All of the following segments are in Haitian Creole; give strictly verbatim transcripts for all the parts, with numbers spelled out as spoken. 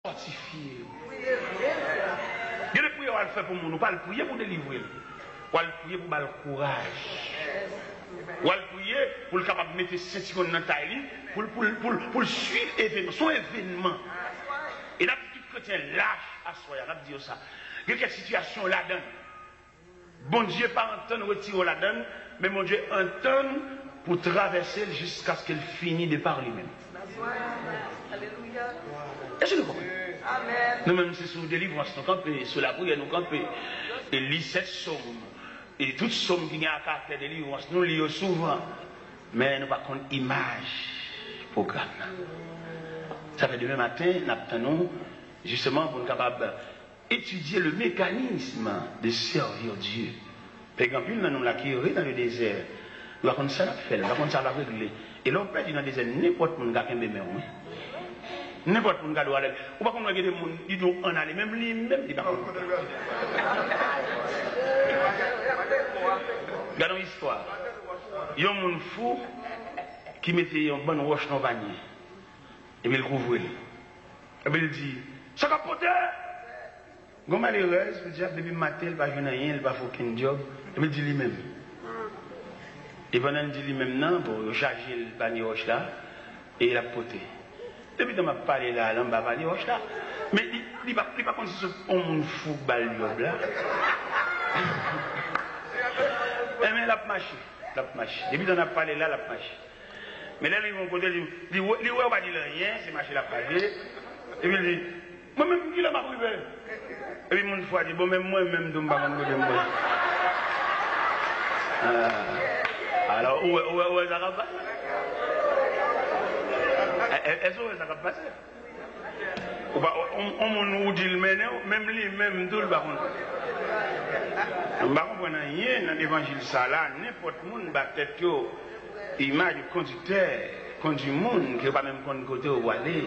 fòtifye yo. Gen de priyè w al fè pou moun, ou pa al priye pou delivre l. W al priye pou ba l kouraj. W al priye pou l kapab mete sentiwon nan tay li, pou l, pou l, pou l, pou l swiv evènman. Se yon evènman. E n ap di tout kretyen lach aswè a, n ap di yo sa. Gen kèk sitiyasyon ladan l. Bondye pa antann retire w ladan l, men Bondye antann pou travèse l jiskaske l fini de pa li menm. Èske nou konprann? Nou menm, se sou delivrans nou kanpe, sou lapriyè nou kanpe. E li sèt sòm, e tout sòm ki gen a karaktè delivrans, nou li yo souvan. Men nou pa konn imaj pwogram nan. Sa fè demen maten, n ap tann nou, jisteman, pou n kapab étudier le mécanisme de servir Dieu. Paske gen anpil nan nou la ki ere nan le dezè. Nou pa konn sa n ap fè, nou pa konn sa n ap regle. E lè w pèdi nan dezè, nenpòt moun ka kenbe men w, wi. Nenpòt moun ka di w ale. Ou pa konn wè gen de moun, li di w ann ale, menm li menm, li pa konn. Gade yon istwa. Yon moun fou ki mete yon bann wòch nan yon panye. Epi l kouvri l. Epi l di, "Sa k ap pote?" Gon malerèz, pou dyab, depi maten, li pa jwenn anyen, li pa fè okenn djòb. Epi l di li menm. E pandan l di li menm nan, bon, yo chaje l panye wòch la, e l ap pote. Depi tan m ap pale la, l anba panye wòch la. Men li, li pa, li pa konn si se yon moun fou k ba l djòb la. Enben, l ap mache, l ap mache. Depi tan n ap pale la, l ap mache. Men lè l rive yon kote, li, li, wè- li wè yo pa di l anyen, se mache l ap mache. Epi l di, "Mwen menm, kilè m ap rive?" Epi moun fou a di, "Bon, menm mwen menm tou, m pa konn kote m prale." Ah. Alò, ou wè, ou wè, ou wè sa k ap pase? È- è- Èske ou wè sa k ap pase? Ou pa, on, on moun ou di l mennen w, menm li menm tou, l pa konn. M pa konprann anyen nan levanjil sa la. Nenpòt moun ba tèt yo imaj kondiktè, kondi moun ke yo pa menm konn kote yo prale.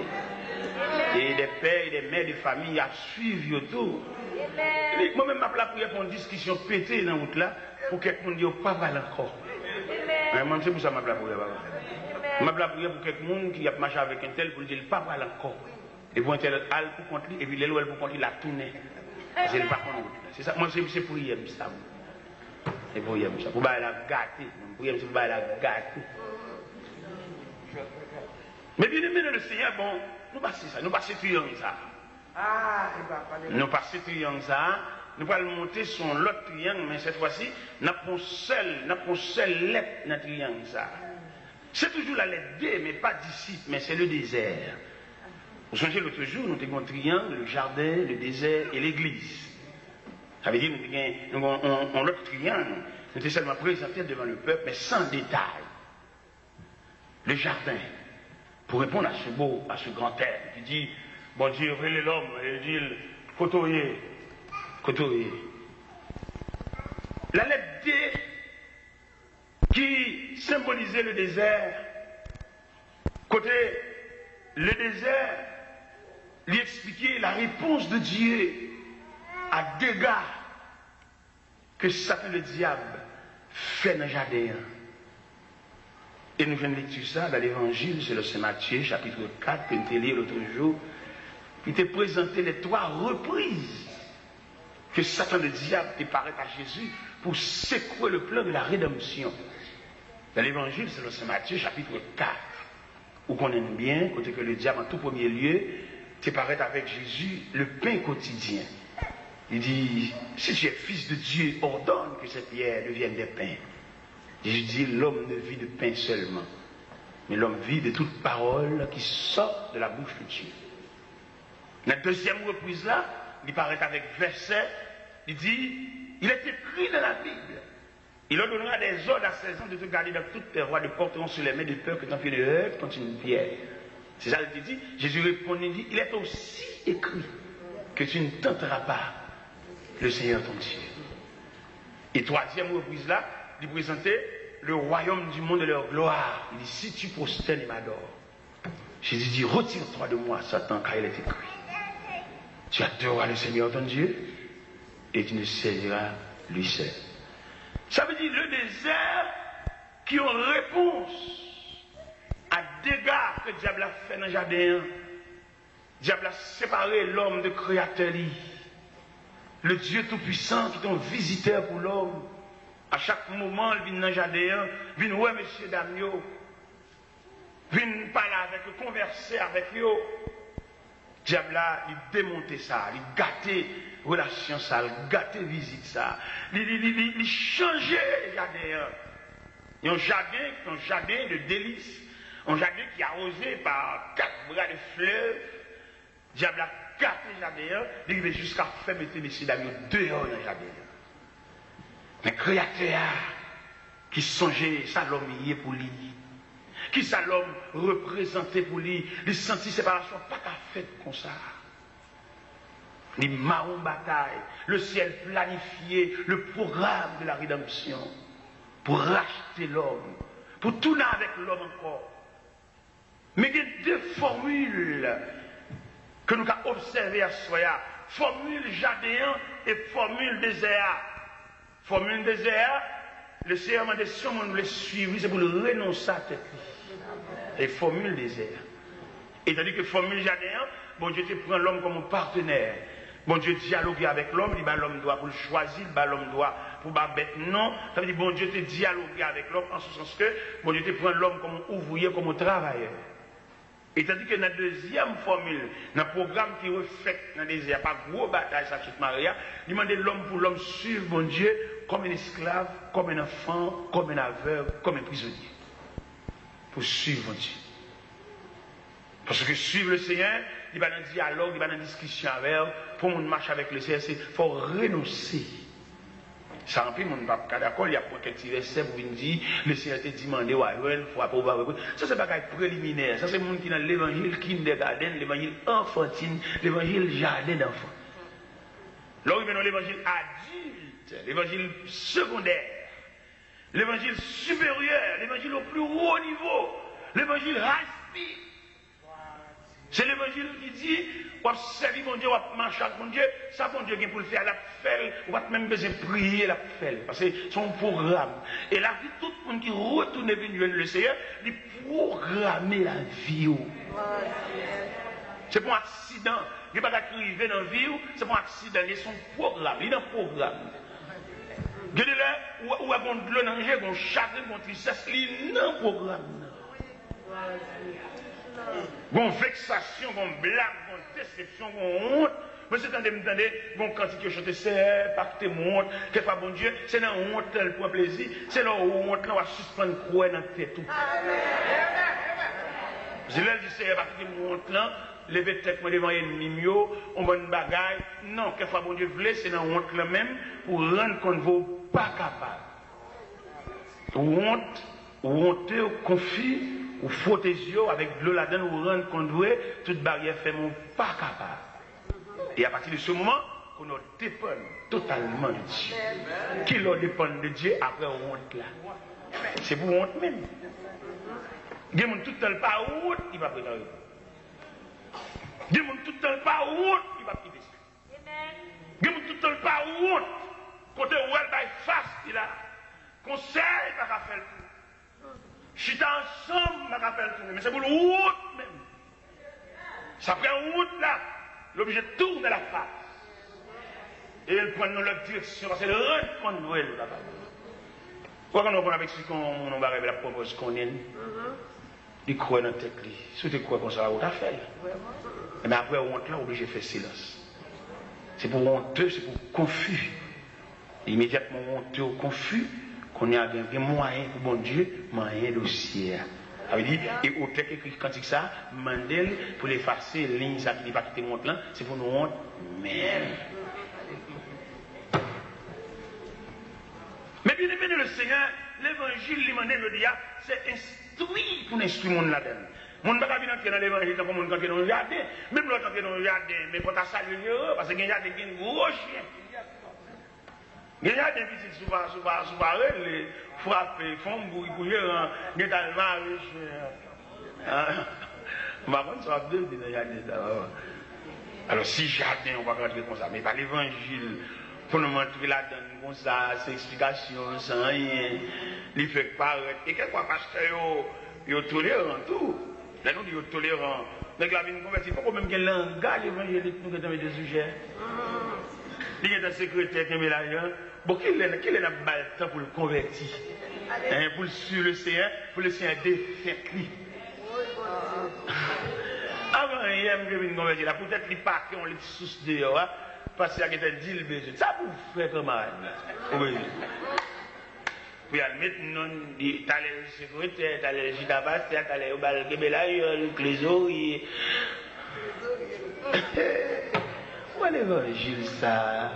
E de pè e de mè de fanmi y ap swiv yo tou. Li, mwen menm, m ap lapriyè pou yon diskisyon pete nan wout la, pou kèk moun di yo pa pral ankò. Mwen, mwen, se pou sa m ap lapriyè, papa. M ap lapriyè pou kèk moun ki ap mache avèk entèl pou l di l pa pral ankò. Epi entèl al pou kont li, epi lè l wè l pou kont li, l ap tounen. Paske l pa konn wout la. Se sa, mwen, se, se priyè m sa. Se priyè m sa. Pou bagay la gate. Priyè m se pou bagay la gate. Men byeneme nan le Senyè, bon, nou pase sa. Nou pase triyang sa. Nou pase triyang sa. Nou pral monte sou yon lòt triyang, men sèt fwa si, n ap pran sèl, n ap pran sèl lèt nan triyang sa. Se toujou la lèt D, men pa disip, men se le dezè. Ou sonje lòt jou, nou te gen yon triyang, le jaden, le dezè e legliz. Sa vle di, nou te gen, nou gen yon, yon lòt triyang, nou te sèlman prezante devan le pèp, men san detay. Le jaden, pou reponn a se mo, a se gran tèm, ki di, Bondye rele lòm, e li di l, kote w ye? Kote w ye? La lèt D, ki senbolize le dezè, kote le dezè, li eksplike la repons de Dye a dega ke Satan le dyab fè nan jaden an. E nou jwenn lekti sa nan Levanjil selon Sen Matye, chapit kat, ke n te li lòt jou, ki te prezante les trois reprises que Satan le diable te parèt a Jezi pou sekwe le plan de la redanmsyon. Nan Levanjil selon Sen Matye, chapit kat, ou konnen l byen, kote ke le dyab, an tou premye lye, te parèt avèk Jezi le pen kotidyen. Li di, Si tu es fils de Dieu, ordonne que ces pierres deviennent des pains. Jésus dit, L'homme ne vit de pain seulement, mais l'homme vit de toute parole qui sort de la bouche de Dieu. Nan dezyèm repriz la, li parèt avèk vèsè, li di, Il est écrit dans la Bible, Il ordonnera des ordres à ses anges de te garder dans toutes tes voies, de porter sur les mains de peur que ton pied ne heurte contre une pierre. Se sa l te di. Jezi reponn, li di, Il est aussi écrit que tu ne tenteras pas le Seigneur ton Dieu. E twazyèm repriz la, li prezante le royaume du monde et leur gloire. Li di, Si tu prosternes et m'adores, Jésus dit, Retire-toi de moi, Satan, car il est écrit, Tu adoreras le Seigneur ton Dieu et tu ne serviras lui seul. Sa vle di, le dezè ki yon repons a dega ke dyab la fè nan jaden an. Dyab la separe lòm de Kreyatè li. Le Dieu Tout-Puissant ki te yon vizitè pou lòm. A chak moman, l vin nan jaden an, vin wè mesye dam yo, vin pale avèk yo, konvèse avèk yo. Dyab la, li demonte sa, li gate relasyon sa, li gate vizit sa. Li, li, li, li, li chanje jaden an. Yon jaden, yon jaden de delis, yon jaden ki awoze pa kat bra de flèv. Dyab la gate jaden an, li rive jiska fè mete mesye dam yo deyò nan jaden an. Men Kreyatè a ki sonje sa lòm ye pou li, ki sa lòm reprezante pou li, li santi separasyon pa ka fèt konsa. Li mare yon batay. Le ciel planifie le programme de la rédemption pou rachte lòm, pou tounen avèk lòm ankò. Men gen de fòmil ke nou ka obsève aswè a. Fòmil jaden an e fòmil dezè a. Fòmil dezè a, Lesenyè mande si yon moun vle swiv li, se pou l renonse a tèt li. E fòmil dezè a. E tandike fòmil jaden an, Bondye te pran lòm kòm yon patnè. Bondye dyaloge avèk lòm, li ba lòm dwa pou l chwazi, li ba lòm dwa pou ba bèt non. Sa vle di Bondye te dyaloge avèk lòm an se sans ke Bondye te pran lòm kòm yon ouvriye, kòm yon travayè. E tandike nan dezyèm fòmil, nan pwogram ki refèt nan dezè a pa gwo batay sa Chèf Mare a, li mande lòm pou lòm swiv Bondye kòm en esklav, kòm en anfan, kòm en avèg, kòm en prizonye. Pou swiv Bondye. Paske swiv Lesenyè, li pa nan dyalòg, li pa nan diskisyon avè w. Pou yon moun mache avèk Lesenyè, se fò w renonse. Sa anpil moun p ap ka dakò, y ap pran kèk ti vèsè pou vin di, Lesenyè te di, mande w a jwenn, frape w va ouvri. Sa se bagay preliminè, sa se moun ki nan levanjil kindergarten, levanjil anfantin, levanjil jaden danfan. Lè w rive nan levanjil adilt, levanjil segondè, levanjil siperyè, levanjil au plus haut niveau, levanjil high speed. Se levanjil ki di, w ap sèvi Bondye, w ap mache ak Bondye, sa Bondye gen pou l fè a, l ap fè l, ou pa t menm bezwen priye, l ap fè l. Paske se yon pwogram. E lavi tout moun ki retounen vin jwenn Lesenyè, li pwograme lavi w. Se pa yon aksidan. Gen bagay ki rive nan vi w, se pa yon aksidan, li se yon pwogram, li nan pwogram. Gen de lè, ou, ou wè gon dlo nan je, gon chagren, gon tristès, li nan pwogram nan. Gon veksasyon, gon blag, gon desepsyon, gon wont. Mwen se tande m tande gon kantik yo chante, Seyè, pa kite m wont. Kèk fwa Bondye, se nan wont lan l pran plezi. Se lè w wont lan w a sispann kwè nan tèt ou. Se lè l di, Seyè, pa kite m wont lan, leve tèt mwen devan ènmi m yo, yon bann bagay. Non, kèk fwa Bondye vle, se nan wont lan menm, pou rann kont vre w pa kapab. Wont, wonte, konfi, ou fwote zye w avèk dlo ladan l, ou rann kont vre, tout baryè fèmen, ou pa kapab. E apati de se moman, kounye a w depann totalman de Dye. Kilè w depann de Dye apre wont la? Se pou wont menm. Gen moun tout tan l pa wont, li p ap ret an repo. Gen moun tout tan l pa wont, li p ap kite sa. Gen moun tout tan l pa wont. Kote w wè l bay fas li la, konsèy pa ka fè l pou. Chita ansanm pa ka fè l tounen. Men se pou l wont menm. Sa pran wont la, l oblije tounen lafas. E l pran yon lòt direksyon, paske l rann kont vre l pa pale. Ou konn, ou konn ap eksplike yon moun yon bagay, l ap pran pòz konnen l. Li kwè nan tèt li. Si w te kwè konsa, ou ta fè l. Ebyen, apre wont lan, w oblije fè silans. Se pou wonte, se pou konfi. Imedyatman wonte, w konfi, kounye a gen, gen mwayen pou Bondye manyen dosye a. Sa vle di, e otè k ekri kantik sa a, mande l pou l efase liy sa ki di pa kite m wont lan, se pou nou wont menm. Men byeneme nan Lesenyè, levanjil li mande jodi a, se enstwi pou n enstwi moun ladan l. Moun pa ka vin antre nan levanjil tankou moun k antre nan yon jaden. Menm lè w t antre nan yon jaden, men fò w ta salye jeran, paske gen jaden ki gen gwo chen. Gen jaden pitit, si w pa, si w pa, si w pa rele, frape, fè yon bri pou jeran, gen ta l mare chen an. M pa konn sa w ap devni nan jaden sa, papa. Alò, si jaden, ou pa ka rantre konsa, men pa levanjil pou nou antre ladan l konsa, san eksplikasyon, san anyen. Li fèk parèt. E kèk fwa, pastè yo, yo toleran tou. Lè nou di yo toleran, Nèg la vin konvèti, poko menm gen langaj evanjelik nou gentan mete sou chè. Li gentan sekretè, kenbe lajan. Bon, kilè, kilè n ap ba l tan pou l konvèti? Hein, pou l suiv le Seigneur, pou le Seigneur defèt li. Avan yè m te vin konvèti la, poutèt li pake yon lèt sous deyò a, pastè a gentan di l bezwen. Sa pou w fè, kanmarad? Ou bezwen. Pou y al met non, li, talè l sekretè, talè l chita pastè, talè yo ba l kenbe lajan, kle zòrye. Wè levanjil sa a.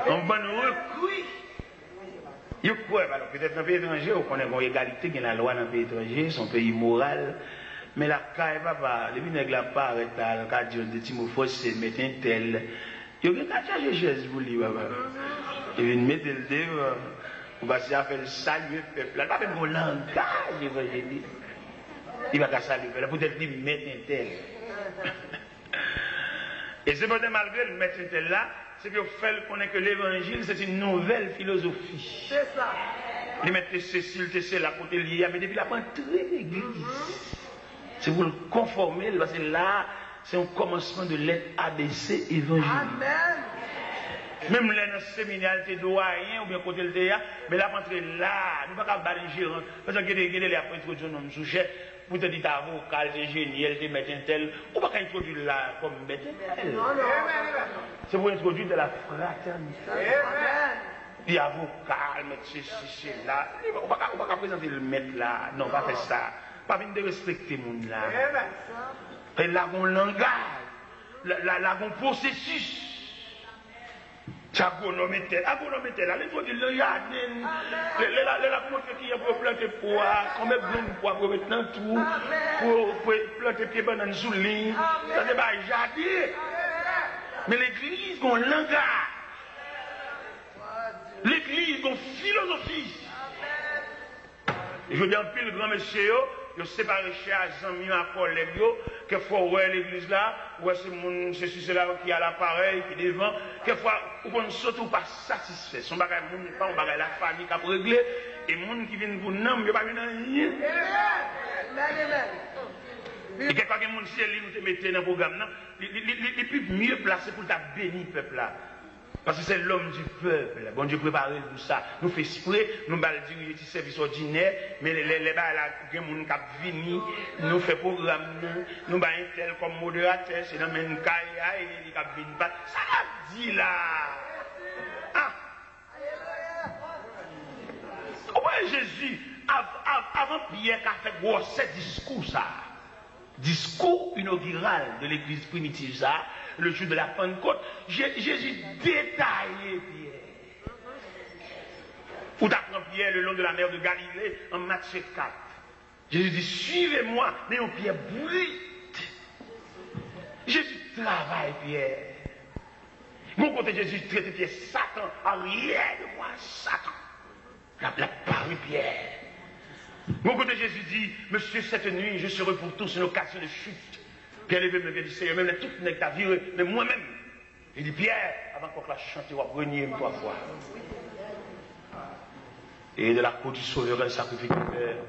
Yon bann rekri. Yo kwè, alò, petèt nan peyi etranje, ou konnen gen egalite, gen lalwa nan peyi etranje, se yon peyi moral. Men lakay, papa, depi nèg la parèt la, l ka di yon de ti mo franse, mèt entèl. Yo gentan chache chèz pou li, papa. Yo vin mete l devan. Ou pa si afè l salye pèp la. Li pa menm gen yon langaj evanjelik. Li pa ka salye pèp la. Poutèt li mèt entèl. E sepandan, malgre l mèt entèl la, se pou yo fè l konnen ke levanjil, se yon nouvèl filozofi. Se sa. Li mèt te sesi, li te sela kote l ye a, men depi l ap antre legliz, se pou l konfòme l, paske la a, se yon kòmansman de lèt A B C evanjelik. Amèn. Menm lè nan seminè, l te dwayen oubyen kote l te ye a, men l ap antre la a, nou pa ka ba l jeran. Paske gen de, gen de lè ap entwodui yon nonm sou chè, poutèt li te avoka, l te enjenyè, l te mèt entèl, ou pa ka entwodui l la kòm mèt entèl. Non, non. Se pou entwodui de la fratènite. Amèn. Li avoka, l mèt sesi, sela. Li, ou pa ka, ou pa ka prezante l mèt la. Non, pa fè sa. Pa vin derespekte moun la. Amèn. E la gon langaj. La, la, la gon pwosesis. Se agwonòm entèl. Agwonòm entèl la, li entwodui l nan jaden. Lè, lè, lè l ap montre kijan pou yo plante pwa, konbyen grenn pwa pou yo met nan twou, pou yo, pou yo plante pye bannann sou liy. Sa se bagay jaden. Men legliz gon langaj. Legliz gon filozofi. Jodi a, anpil gran mesye yo, yo separe chè a zanmi yo ak kòlèg yo. Kèk fwa, ou wè legliz la, ou wè se moun sesi sela ki a laparèy, ki devan. Kèk fwa, ou konn soti, ou pa satisfè. Se yon bagay moun, pa yon bagay lafanmi k ap regle. E moun ki vin pou nanm, yo pa vin anyen. E kèk fwa, gen moun, si se li nou te mete nan pwogram nan, li, li, li, li, li pi mye plase pou l ta beni pèp la. Paske se lòm di pèp. Bondye prepare l pou sa. Nou fè espre, nou ba l dirije ti sèvis òdinè, men lè, lè, lè bagay la, gen moun k ap vini, nou fè pwogram nou, nou bay entèl kòm moderatè, se nan men kay a, e li k ap vin pa. Sa l ap di la? Ah! Ou wè Jezi, av-, av-, avan Pyè ka fè gwòsè diskou sa a, diskou inogiral de legliz primitiv sa a, le jou de la Pannkot, Je-, Jezi detaye Pyè. Ou ta pran Pyè le long de la mer de Galilée an Matye kat. Jezi di, suivez-moi, men yon Pyè brit. Jezi travay Pyè. Gon kote Jezi trete Pyè Satan, arrière de moi, Satan. L ap, l ap pare Pyè. Gon kote Jezi di, monsieur, cette nuit, je serai pour tous une occasion de chute. Pyè leve men, Pyè di, Seyè, menm lè tout nèg ta vire, men mwen menm, li di, Pyè, avan kòk la chante, w ap renye m twa fwa. Et de la cour du Sauveur, un sacrificateur.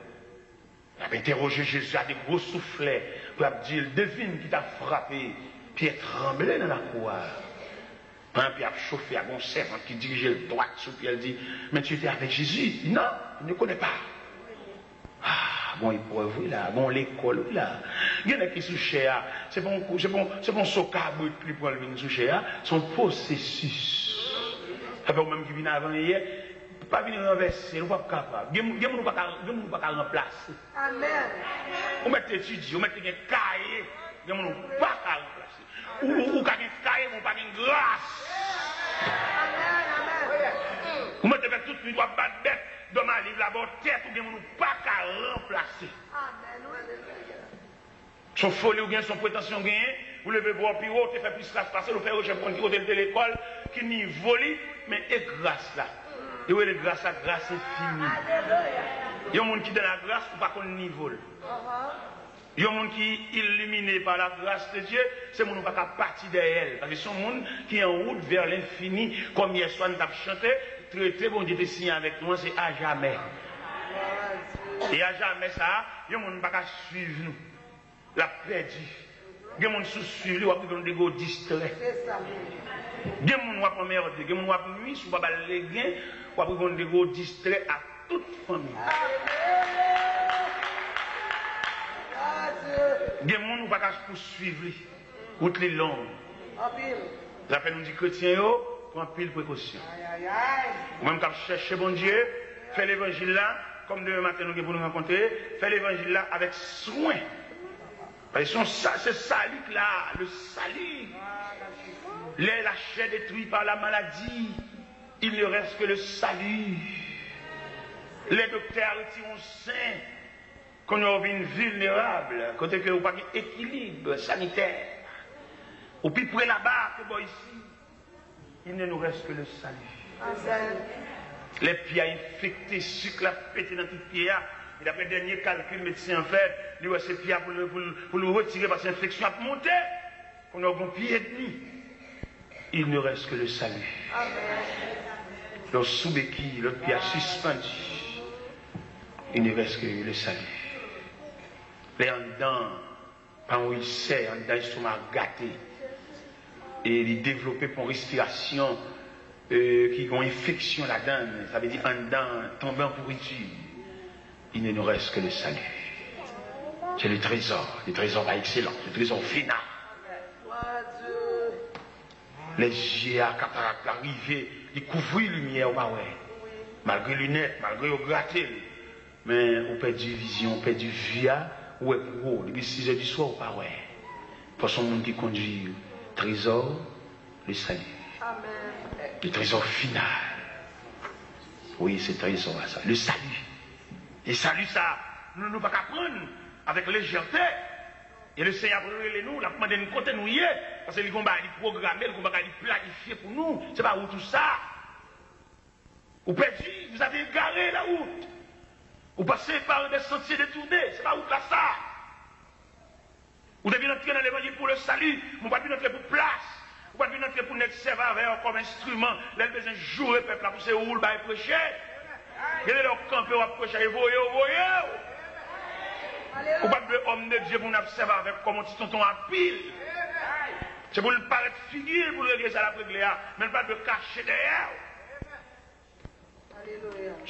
Y ap entèwoje Jezi a de gwo souflè pou y ap di l, devine ki ta frape Pyè tranble nan lakou a. Pandan Pyè ap chofe a, gon sèvant ki dirije l dwat sou Pyè, l di, mais tu étais avec Jésus? Il dit, non, je ne connais pas. Ah, gon eprèv wi la, gon lekòl wi la. Gen nèg ki sou chè a, se pa yon kou, se pa yon, se pa yon so kabrit li pran l vin sou chè a, se yon pwosesis. Sa fè ou menm ki vin avan yè, pa vin ranvèse l, ou p ap kapab. Gen, gen moun ou pa ka, gen moun ou pa ka ranplase. Amèn. Ou mèt etidye, ou mèt te gen kaye, gen moun ou pa ka ranplase. Ou, ou, ou ka gen kaye, men ou pa gen gras. Amèn, amèn. Ou mèt te fè tout nwit, w ap bat bèt, dòm a liv la bò tèt ou, gen moun ou pa ka ranplase. Amèn, wi. Se yon foli ou gen, se yon pretansyon ou genyen, ou leve vwa w pi wo, ou te fè plis klas pase l, ou fè rechèch pou konn ki kote l te lekòl, ki nivo li, men e gras la. Yo rele gras la gras enfini. Yon moun ki dan la gras, ou pa konn nivo l. Yon moun ki ilimine pa la gras de Dye, se moun ou pa ka pati dèyè l. Paske se yon moun ki an wout vè lenfini, kòm yèswa n t ap chante, trete Bondye te siyen avèk nou an, se ajamè. E ajamè sa a, yon moun pa ka swiv nou. L ap pèdi. Gen moun si w swiv li, w ap rive yon degre w distrè. Gen moun w ap anmède, gen moun w ap nwi, si w pa ba l legen, w ap rive yon degre w distrè ak tout fanmi. Gen moun ou pa ka pouswiv li. Wout li long. Sa fè nou di kretyen yo, pran anpil prekosyon. Ou menm k ap chèche Bondye, fè levanjil la, kòm demen maten nou gen pou nou rankontre, fè levanjil la avèk swen. Paske se yon sa, se sali k la, le sali. Lè la chair détruite par la maladie, il ne reste que le salut. Lè doktè a retire yon sen, kounye a w vin vilnerab, kote ke ou pa gen ekilib sanitè. Ou pi pre laba ke bò isi. Il ne nous reste que le salut. Lè pye a enfekte, sik la pete nan tout pye a. E daprè dènye kalkil medsen an fè, li wè se pye a pou l, pou l, pou l retire paske enfeksyon ap monte. Kounye a w gen yon pye edmi. Il ne reste que le salut. Lè w sou beki, lòt pye a sispandi. Il ne reste que le salut. Lè anndan pa yon ilsè anndan estoma gate. E li devlope pou yon respirasyon, euh, ki gen yon enfeksyon ladan l. Sa vle di anndan tonbe an pouriti. Il ne nous reste que le salut. C'est le trésor, le trésor par excellence, le trésor final. Lè zye a, katarak la rive, li kouvri limyè, ou pa wè. Malgre linèt, malgre yo grate l, men ou pèdi vizyon, ou pèdi vi a, ou wè gwo. Depi sizè di swa, ou pa wè. Fò se yon moun ki kondui trezò, le sali. Le trezò final. Wi, se trezò a sa. Le sali. E sali sa, nou, nou pa ka pran avèk lejète. E le Senyè ap rele nou, l ap mande n kote nou ye, paske li gon bagay li pwograme, li gon bagay li planifye pou nou. Se pa wout ou sa. Ou pèdi, vous avez égaré la route. Ou pase par des sentiers détournés, se pa wout la sa. Ou te vin antre nan levanjil pou le sali, men ou pa t vin antre pou plas. Ou pa t vin antre pou nèg sèvi avè w kòm enstriman. Lè l bezwen joure pèp la pou se ou l bay preche. Gen de lè w kanpe w ap preche, e voye w voye w. Ou pa t dwe òm de Dye pou moun ap sèvi avè w kòm yon ti tonton apil. Se pou l parèt figi l pou l regle sa l ap regle a, men l pa t dwe kache dèyè w.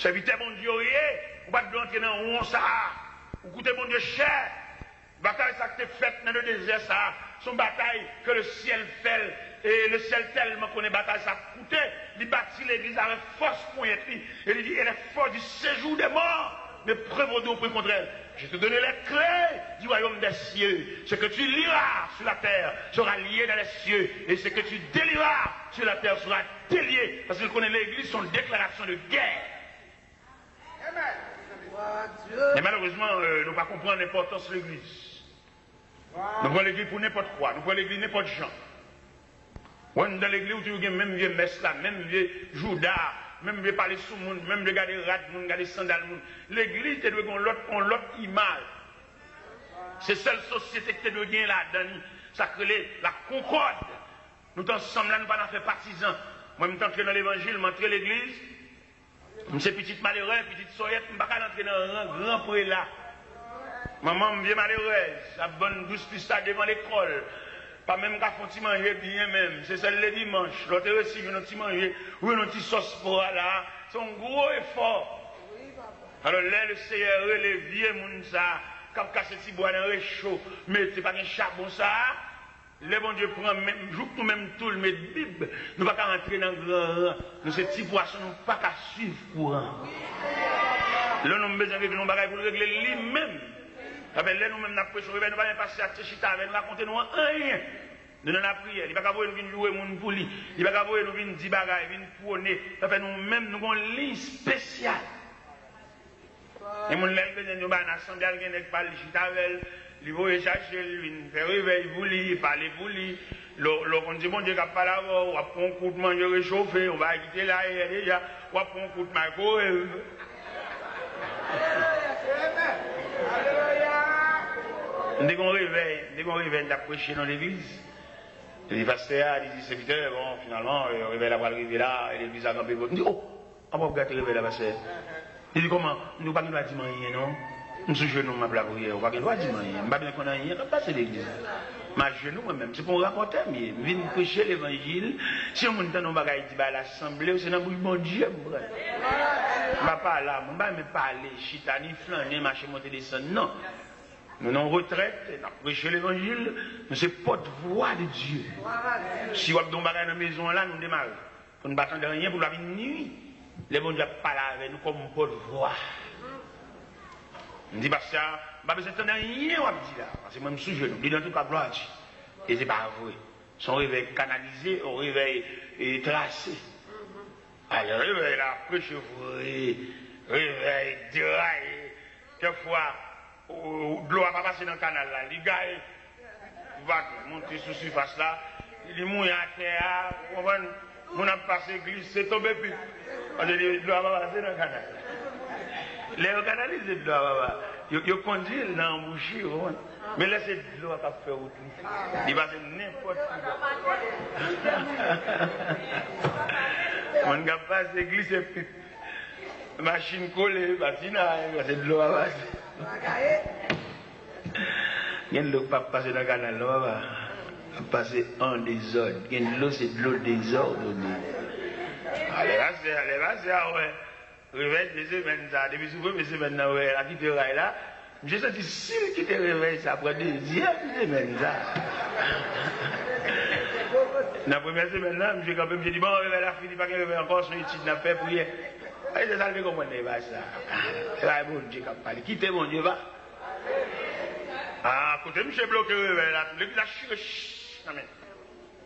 Sèvitè Bondye w ye, ou pa t dwe antre nan won sa a. Ou koute Bondye chè. Batay sa k te fèt nan le dezè sa a, se yon batay ke le syèl fè l, e le syèl tèlman konnen batay sa ap koute, li bati legliz avèk fòs ponyèt li, e li di, et les forces du séjour des morts ne prévaudront point contre elle. Je te donne les clés du royaume des cieux. Ce que tu lieras sur la terre sera lié dans les cieux, et ce que tu délieras sur la terre sera délié. Paske l konnen legliz se yon deklarasyon de gè. Men malerezman, euh, nou pa konprann enpòtans legliz. Nou pran legliz pou nenpòt kwa, nou pran legliz nenpòt jan. Ou anndan legliz, ou toujou gen menm vye mès la, menm vye jouda, menm vye pale sou moun, menm vye gade rad moun, gade sandal moun. Legliz te dwe gen yon lòt, yon lòt imaj. Se sèl sosyete ki te dwe gen ladan li, sa k rele la konkòd. Nou t ansanm la, nou pa nan afè patizan. Mwen, m t antre nan levanjil, m antre legliz. M se pitit malerè, pitit sòyèt, m pa ka rantre nan ran gran prela. Manman m vye malerèz, ap vann dous pistach devan lekòl. Pa menm ka fè yon ti manje byen menm, se sèl ledimanch. Lè w te resi jwenn yon ti manje, ou jwenn yon ti sòs pwa la, se yon gwo efò. Alò, lè Leseyè rele vye moun sa, k ap kase ti bwa nan recho, mete pa gen chabon sa, lè Bondye pran men, jouk nou menm tou l met bib, nou pa ka rantre nan gran ran. Nou se ti pwason, nou pa ka swiv kouran. Lè yon nonm bezwen regle yon bagay pou l regle l li menm. Sa fè lè nou menm n ap preche yon revèy, nou pa menm pase a te chita avè nou, rakonte nou anyen. Nou nan lapriyè. Li pa ka voye nou vin joure moun pou li. Li pa ka voye nou vin di bagay, vin pwone. Sa fè nou menm, nou gon liy espesyal. Gen moun lè l bezwen di yon bagay nan asanble a, l gen nèg pa l li chita avè l, li voye chache l, li vin fè revèy pou li, li pale pou li. Lè w, lè w konn se Bondye k ap pale avè w, w ap pran yon kout manje rechofe, yon bagay ki te la yè deja, w ap pran yon kout microwave. M te gen yon revèy, m te gen yon revèy, m t ap preche nan legliz. Epi pastè a, li di, sèvitè, bon, finalman, euh, revèy la pral rive la, e legliz la kanpe pou. M di, oh! Apa w ap gate revèy la, pastè? Li di, kòman? M di, ou pa gen dwa di m anyen, non. M sou jenou m ap lapriyè, ou pa gen dwa di m anyen. M pa bezwen konn anyen k ap pase legliz la. M ajenou mwen menm, se pa yon rapòtè m ye. M vin preche levanjil. Si yon moun tande yon bagay di bay la sanble, se nan bouch Bondye m pran l. M pa pale a moun, m pa renmen pale, chita, ni flannen, mache monte desann, non. Nou nan yon retrèt, n ap preche levanjil, nou se pòtvwa de Dye. Si w ap di yon bagay nan mezon an la, nou demare. Pou n pa tande anyen, pou l pa vin nwi lè Bondye ap pale avè nou kòm pòtvwa. M di pastè a, m pa bezwen tande anyen w ap di la, paske mwen m sou jenou. Li di antouka, glwa a Dye. E se pa vre. Se yon revèy kanalize, yon revèy, e, trase. Alè, revèy la, preche vre, revèy deraye. Kèk fwa, ou, dlo a pa pase nan kanal la, li gaye. Vag monte sou sifas la, li mouye atè a, ou konprann? Moun ap pase, glise, tonbe pip. Paske li, dlo a pa pase nan kanal la. Lè yo kanalize dlo a, papa, yo, yo kondui l nan anbouchi, ou konprann? Men lè se dlo a k ap fè wout li, li pase nenpòt ki bò. Moun k ap pase, glise pip. Machin kole, patinaj, paske dlo a pase. Gen dlo k p ap pase nan kanal, non, papa. L ap pase an dezòd. Gen dlo, se dlo dezòdone. Ale pase, ale pase, a wè. Revèy de semèn sa, depi sou premye semèn nan, wè, la kite ray la. Misye santi si l kite revèy sa, pran dezyèm semèn sa. Nan premyè semèn nan, misye kanpe, misye di, bon, revèy la fini, pa gen revèy ankò, se yon etid n ap fè, priyè. Ay, se sa l te konprann nan imaj sa. Se pa Bondye k ap pale. Kite Bondye, pa. Ah, kote misye bloke revèy la, legliz la chire, ch, nan men.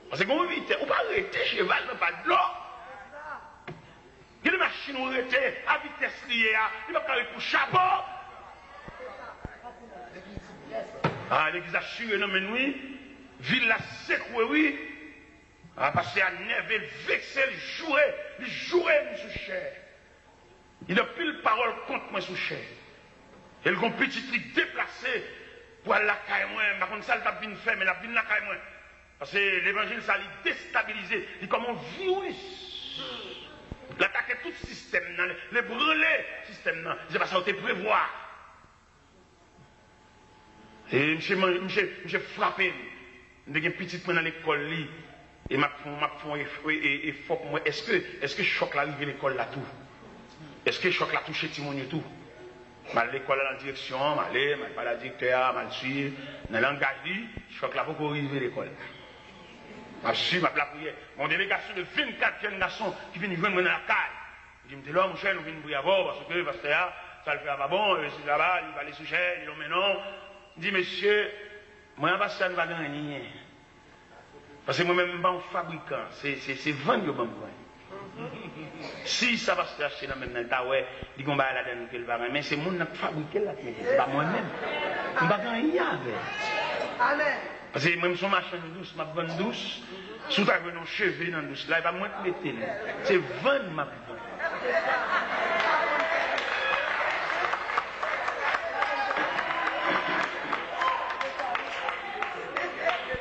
Paske gon vitès, ou pa rete cheval nan pa dlo. Gen de machin ou rete, a vitès li ye a, li p ap ka ret pou chapo. Ah, legliz la chire nan men n wi. Vil la sekwe wi. Ah, pastè a nève, l vekse, l joure, li joure m sou chè. Li di anpil pawòl kont mwen sou chè. E l gon pitit li deplase pou al lakay mwen. M pa konn sa l t ap vin fè, men l ap vin lakay mwen. Paske levanjil sa, li destabilize, li kòm yon viris. L atake tout sistèm nan, l ebranle sistèm nan. Se pa sa yo te prevwa. E misye, misye, misye frape m. M te gen pitit mwen nan lekòl li. E m ap fè, m ap fè yon ef-, e, e, efò pou m wè èske, èske chòk la rive lekòl la tou. Èske chòk la touche timoun yo tou. M al lekòl la nan direksyon an, m ale, m al pale a direktè a, m al swiv. Nan langaj li, chòk la poko rive lekòl. M ap swiv, m ap lapriyè. Yon delegasyon de vennkat jèn gason ki vin jwenn mwen nan lakay. Li di m, Telor, monchè, nou vin priye avè w, paske pastè a, sa l fè a pa bon, e, sesi, sela, li pale sou chè, li lonmen non. M di, mesye, mwen a pastè a, nou pa gen anyen. Paske mwen menm, m pa yon fabrikan, se, se, se vann yo ban m vann. Si sa pastè achte nan men m nan, l ta wè, li gon bagay ladan l ke l pa renmen, se moun nan k fabrike l la k mete, se pa mwen menm. M pa gen anyen avè l. Amèn. Paske mwen, m se yon machann dous, m ap vann dous. Si w ta jwenn yon cheve nan dous la, e pa mwen k mete l. Se vann m ap vann.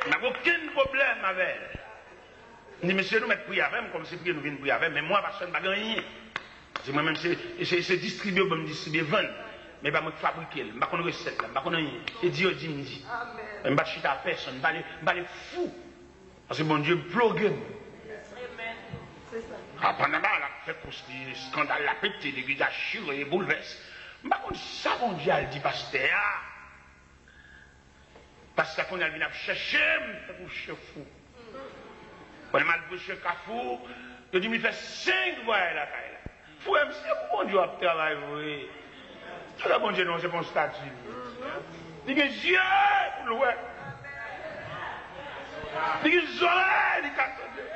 M pa gen okenn pwoblèm avè l. M di, mesye, nou mèt priye avè m, kòm se priye nou vin priye avè m, men mwen, pastè, m pa gen anyen. Se mwen menm, se, se, se distribye yo ban m distribye, vann. Men pa mwen k fabrike l. M pa konn resèt la, m pa konn anyen. Se di yo di m di. Men m pa chita a pèsonn, m pale, m pale fou. Paske Bondye ploge m. A, pandan bagay la ap fè kous li, eskandal la pete, legliz la chire, e boulvès. M pa konn sa Bondye al di pastè a. Pastè kounye a vin ap chèche m tankou chen fou. Pandan m al preche Kafou, yo di m li fè senk vwayaj lakay la. Frè m, se pou Bondye w ap travay vre. Sa la Bondye non, se pa yon estati. Li gen zye pou l wè. Li gen zòrèy, li ka tande.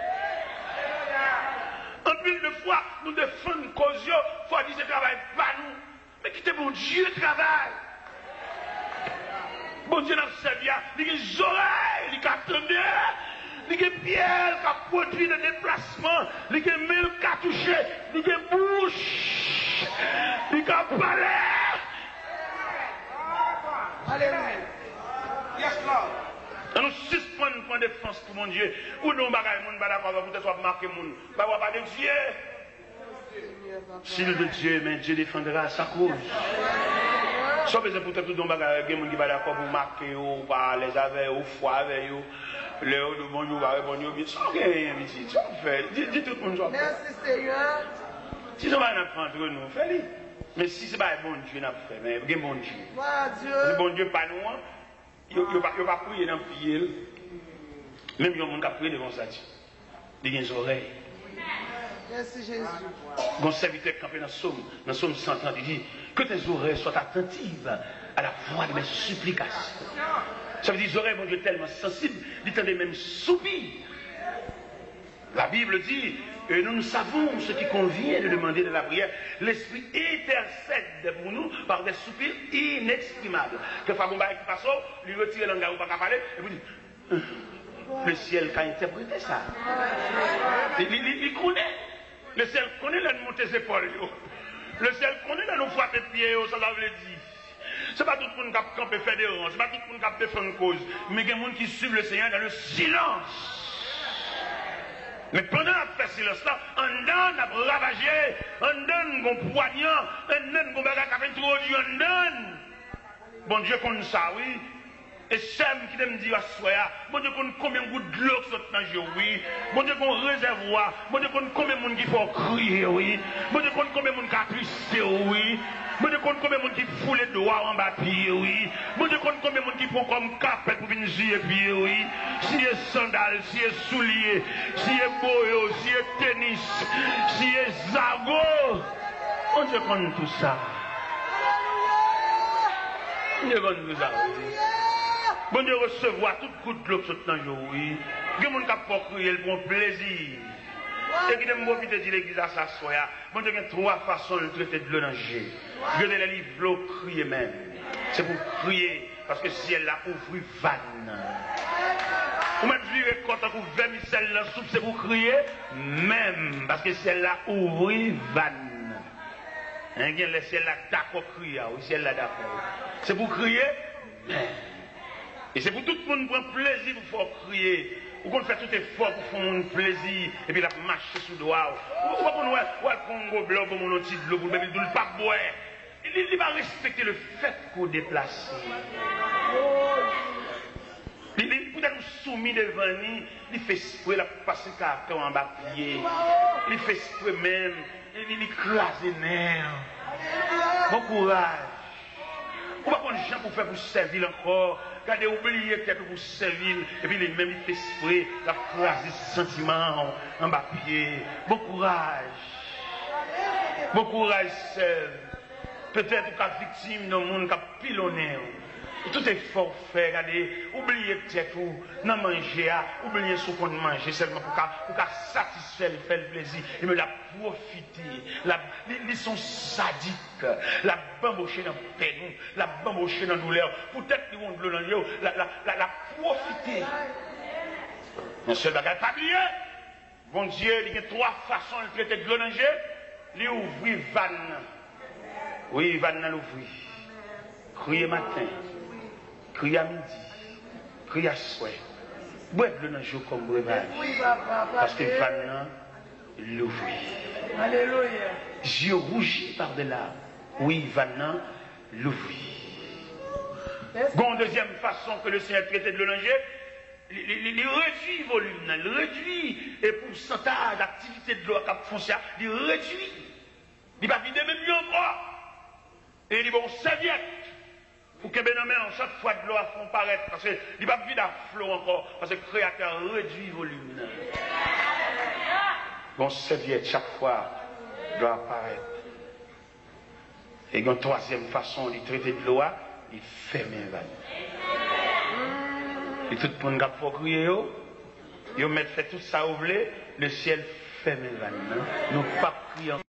Anpil de fwa, nou defann koz yo, fò di se travay pa nou. Men kite Bondye travay. Bondye n ap sèvi a, li gen zòrèy, li ka tande. Li gen pye l k ap pwodui nan deplasman. Li gen men l ka touche. Li gen bouch. Li ka pale. Alelouya. Yes, Lord. Ann nou sispann pran defans pou Bondye. Ou di yon bagay, moun pa dakò avè w, poutèt w ap make moun. Bagay w ap pale Dye. S'il veut Dieu, mais Dieu défendra sa cause. Sa w bezwen pou tèt ou di yon bagay, gen moun ki pa dakò pou w make yo, ou pa alèz avè yo, ou fwa avè yo. Lè yo di w bonjou, ou pa reponn yo byen. Sa w genyen, pitit? Sa w fè? Di, di tout moun sa w fè. Mèsi, Seyè. Si se yon bagay n ap fè antre nou, fè li. Men si se bagay Bondye n ap fè, men gen Bondye. Glwa a Dye. Paske Bondye pa nou an, yo, yo pa, yo pa priye nan pye l. Menm yon moun k ap priye devan yon estati. Li gen zòrèy. Mèsi, Jezi. Gon sèvitè k kanpe nan Sòm, nan Sòm san trant, li di, que tes oreilles soient attentives à la voix de mes supplications. Sa vle di, zòrèy Bondye tèlman sansib, li tande menm soupi. La Bible dit, et nous, nous savons ce qui convient de demander dans la prière. L'Esprit intercède pour nous par des soupirs inexprimables. Kèfwa, gon bagay ki pase w, li retire langay ou pa ka pale, epi li Lesyèl ka entèprete sa. Li, li, li, li konnen. Lesyèl konnen lè n moute zepòl yo. Lesyèl konnen lè nou frape pye yo, sa sa vle di. Se pa tout moun k ap kanpe fè deranj, se pa tout moun k ap defann koz. Men gen moun ki suiv Lesenyè dans le silence. Men pandan n ap fè silans la, anndan n ap ravaje, anndan n gon pwanyan, anndan n gon bagay k ap entwodui anndan n. Bondye konn sa, wi. E sè m, kite m di w aswè a, Bondye konn konbyen gout dlo k sot nan je w, wi. Bondye gon rezèvwa. Bondye konn konbyen moun ki fè w kriye, wi. Bondye konn konbyen moun k atriste w, wi. Bondye konn konbyen moun ki foule dwa w anba pye, wi. Bondye konn konbyen moun ki pran kòm kapèt pou vin siye pye, wi. Siye sandal, siye soulye, siye boyo, siye tenis, siye zago. Bondye konn tou sa. Bondye konn tou sa, wi. Bondye resevwa tout gout dlo k sot nan je w, wi. Gen moun k ap fè w kriye, l pran plezi. E kite m pwofite di legliz la sa aswè a, Bondye gen twa fason l trete dlo nan je. Gen de lè li vle w kriye menm. Se pou w kriye, paske syèl la ouvri vàn nan. Ou mèt vire kò tankou vèmisèl nan soup, se pou w kriye menm, paske syèl la ouvri vàn nan. Hein, gen lè syèl la dakò kriye a, wi, syèl la dakò, wi. Se pou w kriye menm. E se pou tout moun pran plezi pou fè w kriye. Ou konn fè tout efò pou fè yon moun plezi, epi l ap mache sou dwa w. Ou, ou pa konn wè, w al pran yon goblè, ou ban moun yon ti dlo pou l bwè, epi l di w l p ap bwè. Li, li, li pa respekte le fèt ke w deplase. Li, li, poutèt ou soumi devan li, li fè espre, l ap pase kaka w anba pye. Li fè espre menm, li, li, li kraze nè w. Bon kouraj. Ou pa konn jan pou fè pou sèvi l ankò. Gade, ou bliye tèt ou pou sèvi l, epi li menm li fè espre, l ap kraze santiman w anba pye. Bon kouraj. Bon kouraj, sè m. Petèt ou ka viktim de yon moun k ap pilonnen w. Tout efò w fè, gade, ou bliye tèt ou nan manje a, ou bliye si w konn manje sèlman pou ka, pou ka satisfè l, fè l plezi. Epi l ap pwofite. L ap, li, li se yon sadik. L ap banboche nan pèn ou, l ap banboche nan doulè w. Poutèt li wè yon dlo nan je w, l ap, l ap, l ap, l ap pwofite. Yon sèl bagay, pa bliye, Bondye, li gen twa fason l trete dlo nan je. Li ouvri vàn nan. Wi, vàn nan louvri. Kriye maten. Kriye a midi. Kriye aswè. Bwè dlo nan je w kòm brevaj. Paske vàn nan louvri. Alelouya. Zye wouji pa de la. Wi, vàn nan louvri. Gon dezyèm fason ke Lesenyè trete dlo nan je, li, li, li, li redui volim nan, li redui e pousantaj aktivite dlo a k ap fonse a, li redui. Li pa vide menm yo ankò. E li ba w sèvyèt pou kenbe nan men w chak fwa dlo a fon parèt, paske li p ap vide a flo ankò, paske Kreyatè a redui volim nan. Gon sèvyèt chak fwa dlo a parèt. E gen yon twazyèm fason li trete dlo a, li fèmen vàn. E tout moun k ap fè w kriye yo, yo mèt fè tout sa yo vle, lesyèl fèmen vàn nan. Nou p ap kriye ankò.